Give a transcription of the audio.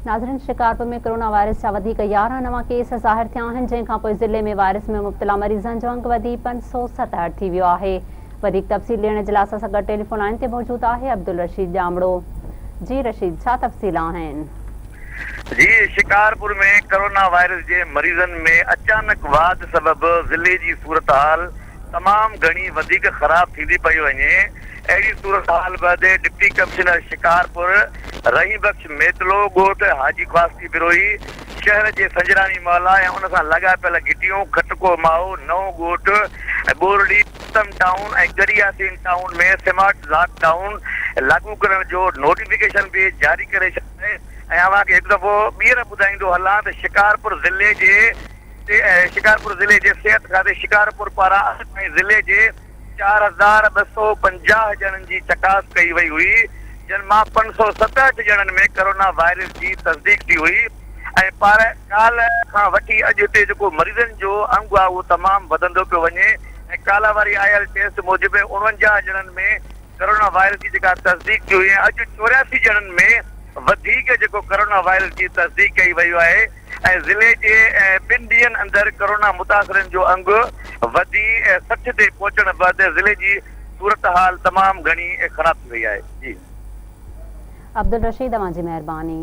ناظرين Shikarpur ۾ corona virus جا وڌيڪ 11 نوان ڪيس ظاهر ٿيا آهن جنهن کانپوء ضلعي ۾ وائرس ۾ مبتلا مريضن جو انگ وڌي 567 ٿي ويو آهي وڌيڪ تفصيل ڏيڻ جي لاء اسان سان گڏ ٽيليفون لائين تي موجود آهي عبدالرشيد ڄامڙو جي رشيد ڇا تفصيل آهن. جي شڪارپور ۾ ڪرونا وائرس جي مريضن ۾ اچانڪ واڌ سبب ضلعي جي صورتحال تمام گهڻي وڌيڪ خراب ٿيندي پئي وڃي، اهڙي صورتحال بعد ڊپٽي ڪمشنر شڪارپور رحيم بخش ميتلو ڳوٺ حاجي خواصي بروهي شهر جي سنجراڻي محلا ۽ ان سان لاڳاپيل گهٽيون کٽڪو مائو، نئون ڳوٺ، ٻورڙي، اتم town ۽ Garhi Yasin town ۾ smart lockdown لاڳو ڪرڻ جو نوٽيفڪيشن به جاري ڪري ڇڏيو آهي ۽ اوهان کي هڪ دفعو ٻيهر ٻڌائيندو هلان ته شڪارپور ضلعي جي شڪارپور ضلعي جي صحت کاتي شڪارپور پاران اڄ تائين ضلعي جي 4250 ڄڻن جي چڪاس ڪئي وئي هئي جن مان 567 ڄڻن ۾ ڪرونا وائرس جي تصديق ٿي هئي ۽ پر ڪالهه کان وٺي اڄ هتي جيڪو مريضن جو انگ آهي اهو تمام وڌندو پيو وڃي ۽ ڪالهه واري آيل ٽيسٽ موجب 49 ڄڻن ۾ ڪرونا وائرس جي جيڪا تصديق ٿي هئي ۽ اڄ 84 ڄڻن ۾ وڌيڪ جيڪو ڪرونا وائرس جي تصديق ڪئي وئي آهي ۽ ضلعي جي ٻن ڏينهن اندر ڪرونا متاثرن جو انگ وڌي 60 تي پهچڻ بعد ضلعي جي صورتحال تمام گهڻي خراب ٿي وئي آهي. جي. عبدالرشيد اوهان جي مهرباني.